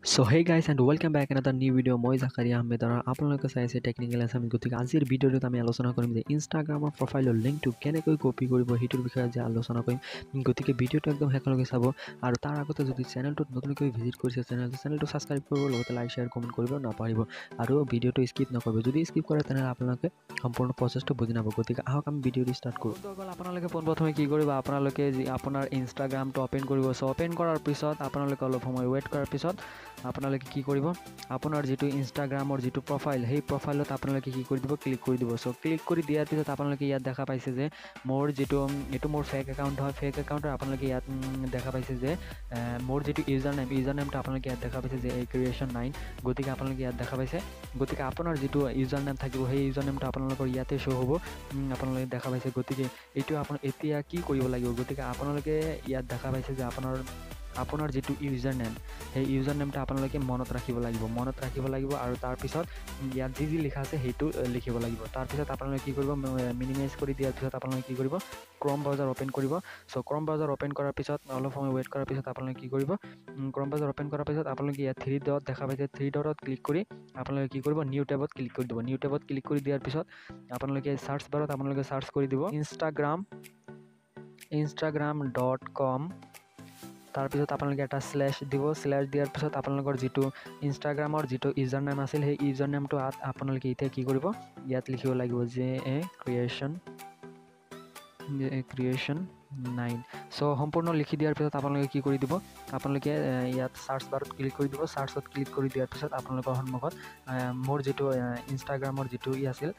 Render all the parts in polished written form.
So hey guys and welcome back another new video. মই জাকাৰিয়া আহমেদ আৰু আপোনালোকে চাই আছে টেকনিকেল আছাম। গতিকে আজিৰ ভিডিঅ'টোত আমি আলোচনা কৰিম যে ইনষ্টাগ্ৰামৰ প্ৰফাইলৰ লিংকটো কেনেকৈ কপি কৰিব, সেইটোৰ বিষয়ে আজি আলোচনা কৰিম। গতিকে ভিডিঅ'টো একদম শেষলৈকে চাব আৰু তাৰ আগতে যদি চেনেলটোত নতুনকৈ ভিজিট কৰিছে চেনেলটো ছাবস্ক্ৰাইব কৰিব, লগতে লাইক শ্বেয়াৰ কমেণ্ট কৰিব নাপাহৰিব আৰু ভিডিঅ'টো স্কিপ নকৰিব। যদি স্কিপ কৰে তেনেহ'লে আপোনালোকে সম্পূৰ্ণ প্ৰচেছটো বুজি নাপাব। গতিকে আহক আমি ভিডিঅ'টো ষ্টাৰ্ট কৰোঁ। বন্ধুসকল, আপোনালোকে পোনপ্ৰথমে কি কৰিব, আপোনালোকে যি আপোনাৰ ইনষ্টাগ্ৰামটো অ'পেন কৰিব। চ' অ'পেন কৰাৰ পিছত আপোনালোকে অলপ সময় ৱেইট কৰাৰ পিছত আপোনালোকে কি কৰিব, আপোনাৰ যিটো ইনষ্টাগ্ৰামৰ যিটো প্ৰফাইল, সেই প্ৰফাইলত আপোনালোকে কি কৰি দিব, ক্লিক কৰি দিব। চ' ক্লিক কৰি দিয়াৰ পিছত আপোনালোকে ইয়াত দেখা পাইছে যে মোৰ যিটো এইটো মোৰ ফেক একাউণ্ট হয়, ফেক একাউণ্টৰ আপোনালোকে ইয়াত দেখা পাইছে যে মোৰ যিটো ইউজাৰ নেম, ইউজাৰ নেমটো আপোনালোকে ইয়াত দেখা পাইছে যে এই ক্ৰিয়েশ্যন 9। গতিকে আপোনালোকে ইয়াত দেখা পাইছে। গতিকে আপোনাৰ যিটো ইউজাৰ নেম থাকিব সেই ইউজাৰ নেমটো আপোনালোকৰ ইয়াতে শ্ব' হ'ব, আপোনালোকে দেখা পাইছে। গতিকে এইটো আপোনাৰ এতিয়া কি কৰিব লাগিব, গতিকে আপোনালোকে ইয়াত দেখা পাইছে যে আপোনাৰ যিটো ইউজাৰ নেম, সেই ইউজাৰ নেমটো আপোনালোকে মনত ৰাখিব লাগিব, মনত ৰাখিব লাগিব আৰু তাৰপিছত ইয়াত যি যি লিখা আছে সেইটো লিখিব লাগিব। তাৰপিছত আপোনালোকে কি কৰিব, মিনিমাইজ কৰি দিয়াৰ পিছত আপোনালোকে কি কৰিব, ক্ৰম ব্ৰাউজাৰ অ'পেন কৰিব। চ' ক্ৰম ব্ৰাউজাৰ অ'পেন কৰাৰ পিছত অলপ সময় ৱেইট কৰাৰ পিছত আপোনালোকে কি কৰিব, ক্ৰম ব্ৰাউজাৰ অ'পেন কৰাৰ পিছত আপোনালোকে ইয়াত থ্ৰী ডট দেখা পাইছে, থ্ৰী ডটত ক্লিক কৰি আপোনালোকে কি কৰিব, নিউ টেবত ক্লিক কৰি দিব। নিউ টেবত ক্লিক কৰি দিয়াৰ পিছত আপোনালোকে চাৰ্চ বাৰত আপোনালোকে চাৰ্চ কৰি দিব ইনষ্টাগ্ৰাম ডট কম। তাৰপিছত আপোনালোকে এটা শ্লেছ দিব। শ্লেছ দিয়াৰ পিছত আপোনালোকৰ যিটো ইনষ্টাগ্ৰামৰ যিটো ইউজাৰ নেম আছিল সেই ইউজাৰ নেমটো আপোনালোকে এতিয়া কি কৰিব, ইয়াত লিখিব লাগিব J A creation, J A creation 9। So সম্পূৰ্ণ লিখি দিয়াৰ পিছত আপোনালোকে কি কৰি দিব, আপোনালোকে ইয়াত চাৰ্চ বাৰত ক্লিক কৰি দিব। চাৰ্চত ক্লিক কৰি দিয়াৰ পিছত আপোনালোকৰ সন্মুখত মোৰ যিটো ইনষ্টাগ্ৰামৰ যিটো ই আছিল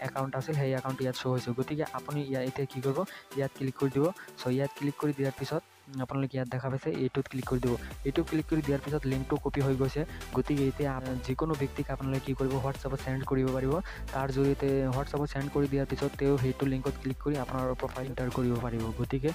একাউণ্ট আছিল সেই একাউণ্ট ইয়াত শ্ব' হৈছে। গতিকে আপুনি ইয়াত এতিয়া কি কৰিব, ইয়াত ক্লিক কৰি দিব। চ' ইয়াত ক্লিক কৰি দিয়াৰ পিছত আপোনালোকে ইয়াত দেখা পাইছে এইটোত ক্লিক কৰি দিব। এইটো ক্লিক কৰি দিয়াৰ পিছত লিংকটো কপি হৈ গৈছে। গতিকে এতিয়া যিকোনো ব্যক্তিক আপোনালোকে কি কৰিব, হোৱাটছএপত চেণ্ড কৰিব পাৰিব। তাৰ জৰিয়তে হোৱাটছএপত চেণ্ড কৰি দিয়াৰ পিছত তেওঁ সেইটো লিংকত ক্লিক কৰি আপোনাৰ প্ৰফাইল এণ্টাৰ কৰিব পাৰিব। গতিকে